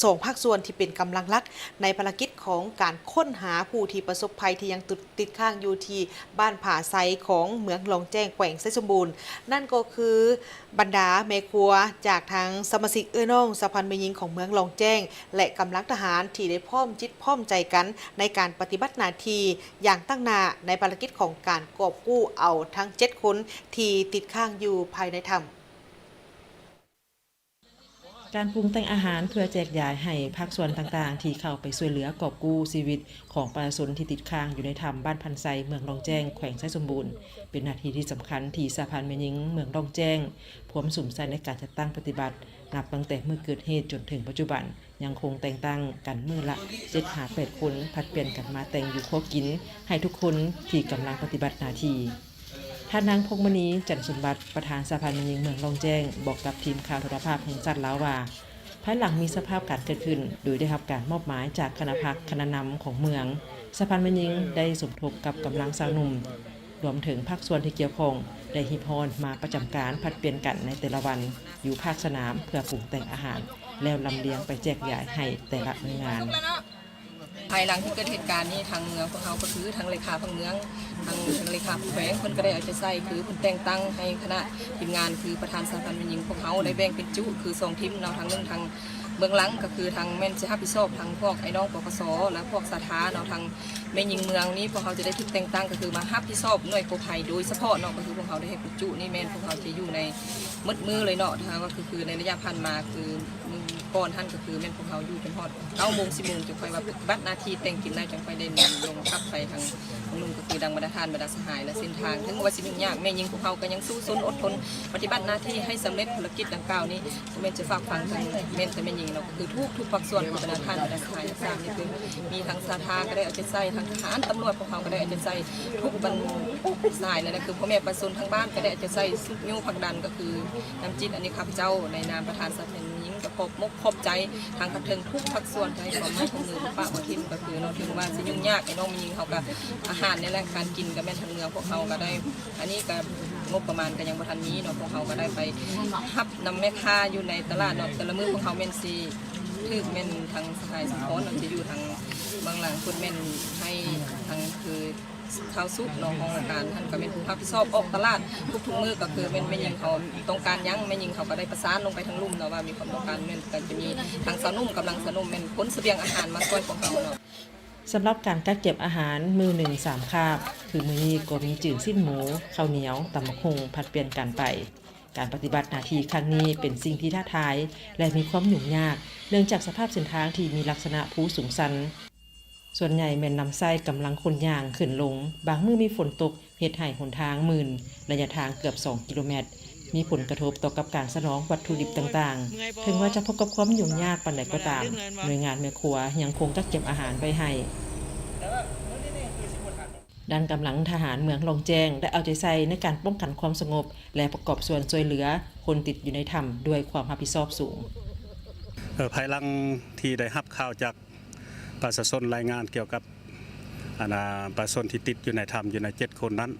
ສອງພາກສ່ວນທີ່ເປັນກຳລັງຫຼັກໃນພາລະກິດຂອງການຄົ້ນຫາຜູ້ທີ່ປະສົບໄພທີ່ຍັງຕິດ ຕິດຄ້າງຢູ່ທີ່ບ້ານຜາໄຊຂອງເມືອງລ່ອງແຈ້ງ ແຂວງໄຊສົມບູນ, ນັ້ນກໍຄືບັນດາແມ່ຄົວຈາກທາງສະມາຊິກເອື້ອຍນ້ອງສະຫະພັນແມ່ຍິງຂອງເມືອງລ່ອງແຈ້ງ ແລະ ກຳລັງທະຫານທີ່ໄດ້ພ້ອມຈິດພ້ອມໃຈກັນໃນການປະຕິບັດໜ້າທີ່ຢ່າງຕັ້ງໜ້າໃນພາລະກິດຂອງການກອບກູ້ເອົາທັງເຈັດຄົນທີ່ຕິດຄ້າງຢູ່ພາຍໃນຖ້ຳ. ການປຸງແຕ່ງອາຫານເພື່ອແຈກຢາຍໃຫ້ພາກສ່ວນຕ່າງໆ ທີ່ເຂົ້າໄປຊ່ວຍເຫຼືອກອບກູ້ຊີວິດຂອງປະຊາຊົນທີ່ຕິດຄ້າງຢູ່ໃນຖ້ຳບ້ານພັນໄຊ ເມືອງລ່ອງແຈ້ງ ແຂວງໄຊສົມບູນ ເປັນໜ້າທີ່ທີ່ສຳຄັນທີ່ສະຫະພັນແມ່ຍິງເມືອງລ່ອງແຈ້ງ ພວມສຸມໃສ່ໃນການຈັດຕັ້ງປະຕິບັດ ນັບຕັ້ງແຕ່ມື້ເກີດເຫດຈົນເຖິງປັດຈຸບັນ ຍັງຄົງແຕ່ງຕັ້ງກັນມື້ລະເຈັດຫາແປດຄົນ, ຜັດປ່ຽນກັນມາແຕ່ງຢູ່ຄົວກິນໃຫ້ທຸກຄົນທີ່ກຳລັງປະຕິບັດໜ້າທີ່. ທ່ານນາງ ພົກມະນີ ຈັນສົມບັດ ປະທານສະຫະພັນແມ່ຍິງເມືອງລ່ອງແຈ້ງ ບອກກັບທີມຂ່າວໂທລະພາບແຫ່ງຊາດລາວວ່າ ພາຍຫຼັງມີສະພາບການເກີດຂຶ້ນ ໂດຍໄດ້ຮັບການມອບໝາຍຈາກຄະນະພັກຄະນະນຳຂອງເມືອງ, ສະຫະພັນແມ່ຍິງໄດ້ສົມທົບກັບກຳລັງຊາວໜຸ່ມ ລວມເຖິງພາກສ່ວນທີ່ກ່ຽວຂ້ອງ ໄດ້ຮີບຮ້ອນມາປະຈຳການຜັດປ່ຽນກັນໃນແຕ່ລະວັນ ຢູ່ພາກສະໜາມ ເພື່ອປຸງແຕ່ງອາຫານ ແລ້ວລຳລຽງໄປແຈກຢາຍໃຫ້ແຕ່ລະໜ່ວຍງານ. ພາຍຫຼັງທີ່ເກີດເຫດການນີ້ ທາງເມືອງພວກເຮົາກໍຄືທາງເລຂາພັກເມືອງ ທາງ ທາງເລຂາແຂວງ ເພິ່ນກໍໄດ້ເອົາໃຈໃສ່ ຄືເພິ່ນແຕ່ງຕັ້ງໃຫ້ຄະນະທີມງານ ຄືປະທານສະຫະພັນແມ່ຍິງພວກເຮົາໄດ້ແບ່ງເປັນຈຸ ຄືສອງທີມເນາະ ທາງໜຶ່ງທາງເບື້ອງຫຼັງ ກໍຄືທາງແມ່ນຊິຮັບຜິດຊອບທາງພວກອ້າຍນ້ອງ ປກສ ແລະ ພວກສາທາເນາະ ທາງແມ່ຍິງເມືອງນີ້ ພວກເຮົາຈະໄດ້ຖືກແຕ່ງຕັ້ງ ກໍຄືມາຮັບຜິດຊອບໜ່ວຍກູ້ໄພໂດຍສະເພາະເນາະ ກໍຄືພວກເຮົາໄດ້ໃຫ້ເປັນຈຸນີ້ ແມ່ນພວກເຮົາຈະຢູ່ໃນໝົດມື້ເລີຍເນາະ ຖ້າວ່າຄື ຄືໃນໄລຍະຜ່ານມາ ຄື ມື້ກ່ອນຫັ້ນກໍຄືແມ່ນພວກເຮົາຢູ່ຈົນຮອດເກົ້າໂມງ ສິບໂມງ ຈຶ່ງຄ່ອຍວ່າປະຕິບັດໜ້າທີ່ແຕ່ງກິນແລ້ວ ຈຶ່ງຄ່ອຍໄດ້ລົງກັບໄປທາງ ທາງໜຶ່ງກໍຄືດັ່ງບັນດາທ່ານບັນດາສະຫາຍ ແລະ ເສັ້ນທາງ ເຖິງວ່າຊິຫຍຸ້ງຍາກ ແມ່ຍິງພວກເຮົາກໍຍັງສູ້ຊົນອົດທົນປະຕິບັດໜ້າທີ່ໃຫ້ສຳເລັດພາລະກິດດັ່ງກ່າວນີ້ ບໍ່ແມ່ນຈະຝາກຝັງທາງແມ່ນແຕ່ແມ່ຍິງເນາະ ກໍຄືທຸກໆພາກສ່ວນ ຄືບັນດາທ່ານບັນດາສະຫາຍຕ່າງໆນີ້ ຄືມີທັງສາທາກໍໄດ້ເອົາໃຈໃສ່ ທັງທະຫານ ຕຳຫຼວດພວກເຮົາກໍໄດ້ເອົາໃຈໃສ່ ທຸກບັນ ສາຍ ແລະ ຄືພໍ່ແມ່ປະຊາຊົນທາງບ້ານກໍໄດ້ເອົາໃຈໃສ່ຊຸກຍູ້ຜັກດັນ ກໍຄືນ້ຳຈິດ ອັນນີ້ຂ້າພະເຈົ້າໃນນາມປະທານສະຫະພັນແມ່ຍິງກໍຂອບມົກຂອບໃຈທາງຂັ້ນເທິງທຸກພາກສ່ວນທີ່ໃຫ້ຄວາມຮ່ວມມືບໍ່ປະບໍ່ຖິ້ມ ກໍຄືເນາະ ເຖິງວ່າຊິຫຍຸ້ງຍາກ ໄອ້ນ້ອງແມ່ຍິງເຮົາກໍອາຫານນີ້ແຫຼະ ການກິນກໍແມ່ນທາງເມືອງພວກເຮົາກໍໄດ້ ອັນນີ້ກໍງົບປະມານກໍຍັງບໍ່ທັນມີເນາະ ພວກເຮົາກໍໄດ້ໄປຮັບນຳແມ່ຄ້າຢູ່ໃນຕະຫຼາດເນາະ ແຕ່ລະມື້ພວກເຮົາແມ່ນຊິຖືກແມ່ນທາງສະຫາຍສົມພອນເນາະ ທີ່ຢູ່ທາງເບື້ອງຫຼັງ ເພິ່ນແມ່ນໃຫ້ທາງຄື ທ້າວສຸກເນາະ ຮອງການຫັ້ນກໍແມ່ນຜູ້ຮັບຜິດຊອບອອກຕະຫຼາດທຸກໆມື້ ກໍຄືແມ່ນແມ່ຍິງເຮົາຕ້ອງການຫຍັງ ແມ່ຍິງເຮົາກໍໄດ້ປະສານລົງໄປທາງລຸ່ມເນາະ ວ່າມີຄວາມຕ້ອງການແມ່ນ ກໍຈະມີທາງຊາວໜຸ່ມ ກຳລັງຊາວໜຸ່ມແມ່ນຂົນສະບຽງອາຫານມາຊ່ວຍພວກເຮົາເນາະ. ສຳລັບການກັກເກັບອາຫານມື້ໜຶ່ງສາມຄາບ ຄືມື້ນີ້ກໍມີຈື້ນຊີ້ນໝູ, ເຂົ້າໜຽວ, ຕຳບັກຫຸ່ງ ຜັດປ່ຽນກັນໄປ. ການປະຕິບັດໜ້າທີ່ຄັ້ງນີ້ເປັນສິ່ງທີ່ທ້າທາຍ ແລະ ມີຄວາມຫຍຸ້ງຍາກ ເນື່ອງຈາກສະພາບເສັ້ນທາງທີ່ມີລັກສະນະພູສູງຊັນ. ສ່ວນໃຫຍ່ແມ່ນນຳໃຊ້ກຳລັງຄົນຍ່າງຂຶ້ນລົງ, ບາງມື້ມີຝົນຕົກເຮັດໃຫ້ຫົນທາງມື່ນ, ໄລຍະທາງເກືອບສອງກິໂລແມັດ, ມີຜົນກະທົບຕໍ່ກັບການສະໜອງວັດຖຸດິບຕ່າງໆ. ເຖິງວ່າຈະພົບກັບຄວາມຫຍຸ້ງຍາກປານໃດກໍຕາມ, ໜ່ວຍງານແມ່ຄົວຍັງຄົງກັກເກັບອາຫານໄວ້ໃຫ້. ດ້ານກຳລັງທະຫານເມືອງລ່ອງແຈ້ງ ໄດ້ເອົາໃຈໃສ່ໃນການປ້ອງກັນຄວາມສະຫງົບ ແລະ ປະກອບສ່ວນຊ່ວຍເຫຼືອຄົນຕິດຢູ່ໃນຖ້ຳດ້ວຍຄວາມຮັບຜິດຊອບສູງ. ເອີ ພາຍຫຼັງທີ່ໄດ້ຮັບຂ່າວຈາກປະຊາຊົນລາຍງານກ່ຽວກັບ ອັນ ອາ ປະຊາຊົນທີ່ຕິດຢູ່ໃນຖ້ຳຢູ່ໃນເຈັດຄົນນັ້ນ,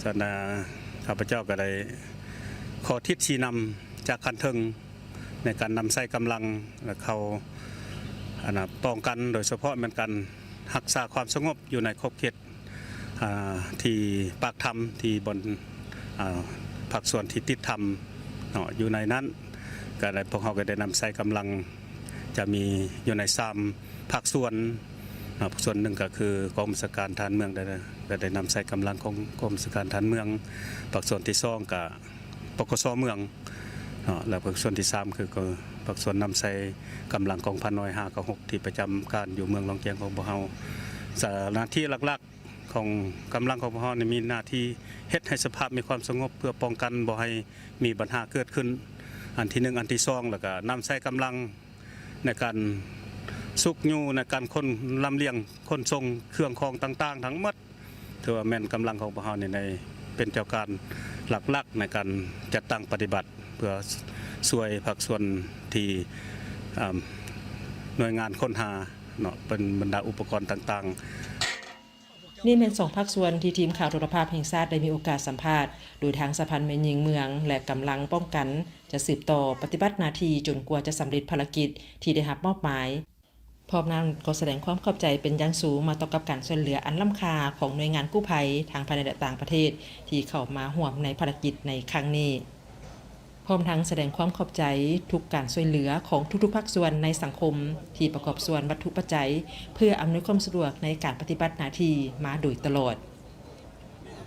ສະນັ້ນ ອາ ຂ້າພະເຈົ້າກໍໄດ້ຂໍທິດຊີ້ນຳຈາກຂັ້ນເທິງໃນການນຳໃຊ້ກຳລັງ ແລະ ເຂົ້າ ອັນ ອາ ປ້ອງກັນ ໂດຍສະເພາະແມ່ນການຮັກສາຄວາມສະຫງົບຢູ່ໃນຂອບເຂດ ອາ ທີ່ປາກຖ້ຳ ທີ່ບ່ອນ ອາ ພາກສ່ວນທີ່ຕິດຖ້ຳເນາະ ຢູ່ໃນນັ້ນ ກໍໄດ້ ພວກເຮົາກໍໄດ້ນຳໃຊ້ກຳລັງ ຈະມີຢູ່ໃນສາມພາກສ່ວນເນາະ, ພາກສ່ວນໜຶ່ງກໍຄືກອງບັນຊາການທະຫານເມືອງ ໄດ້ ກໍໄດ້ນຳໃຊ້ກຳລັງຂອງກອງບັນຊາການທະຫານເມືອງ, ພາກສ່ວນທີສອງກໍ ປກສ ເມືອງເນາະ ແລ້ວພາກສ່ວນທີສາມ ຄືພາກສ່ວນນຳໃຊ້ກຳລັງກອງພັນໜ່ວຍຫ້າເກົ້າຫົກ ທີ່ປະຈຳການຢູ່ເມືອງລ່ອງແຈ້ງຂອງພວກເຮົາ. ສະ ໜ້າທີ່ຫຼັກໆຂອງກຳລັງຂອງພວກເຮົານີ້ ມີໜ້າທີ່ເຮັດໃຫ້ສະພາບມີຄວາມສະຫງົບ ເພື່ອປ້ອງກັນບໍ່ໃຫ້ມີບັນຫາເກີດຂຶ້ນ ອັນທີໜຶ່ງ. ອັນທີສອງ ແລ້ວກະນຳໃຊ້ກຳລັງ ໃນການຊຸກຍູ້ ໃນການຂົນລຳລຽງຂົນສົ່ງເຄື່ອງຂອງຕ່າງໆທັງໝົດ ຖືວ່າແມ່ນກຳລັງຂອງພວກເຮົານີ້ໄດ້ເປັນເຈົ້າການຫຼັກໆໃນການຈັດຕັ້ງປະຕິບັດ ເພື່ອຊ່ວຍພາກສ່ວນທີ່ ອາ ໜ່ວຍງານຄົ້ນຫາເນາະ ເປັນບັນດາອຸປະກອນຕ່າງໆ. ນີ້ແມ່ນສອງພາກສ່ວນທີ່ທີມຂ່າວໂທລະພາບແຫ່ງຊາດໄດ້ມີໂອກາດສຳພາດ, ໂດຍທາງສະພັນແມ່ຍິງເມືອງ ແລະ ກຳລັງປ້ອງກັນ ຈະສືບຕໍ່ປະຕິບັດໜ້າທີ່ຈົນກວ່າຈະສຳເລັດພາລະກິດທີ່ໄດ້ຮັບມອບໝາຍ. ພ້ອມນັ້ນກໍສະແດງຄວາມຂອບໃຈເປັນຢ່າງສູງມາຕໍ່ກັບການຊ່ວຍເຫຼືອອັນລ້ຳຄ່າຂອງໜ່ວຍງານກູ້ໄພ ທັງພາຍໃນ ແລະ ຕ່າງປະເທດ ທີ່ເຂົ້າມາຮ່ວມໃນພາລະກິດໃນຄັ້ງນີ້. ພ້ອມທັງສະແດງຄວາມຂອບໃຈທຸກການຊ່ວຍເຫຼືອຂອງທຸກໆພາກສ່ວນໃນສັງຄົມ ທີ່ປະກອບສ່ວນວັດຖຸປັດໄຈ ເພື່ອອຳນວຍຄວາມສະດວກໃນການປະຕິບັດໜ້າທີ່ມາໂດຍຕະຫຼອດ.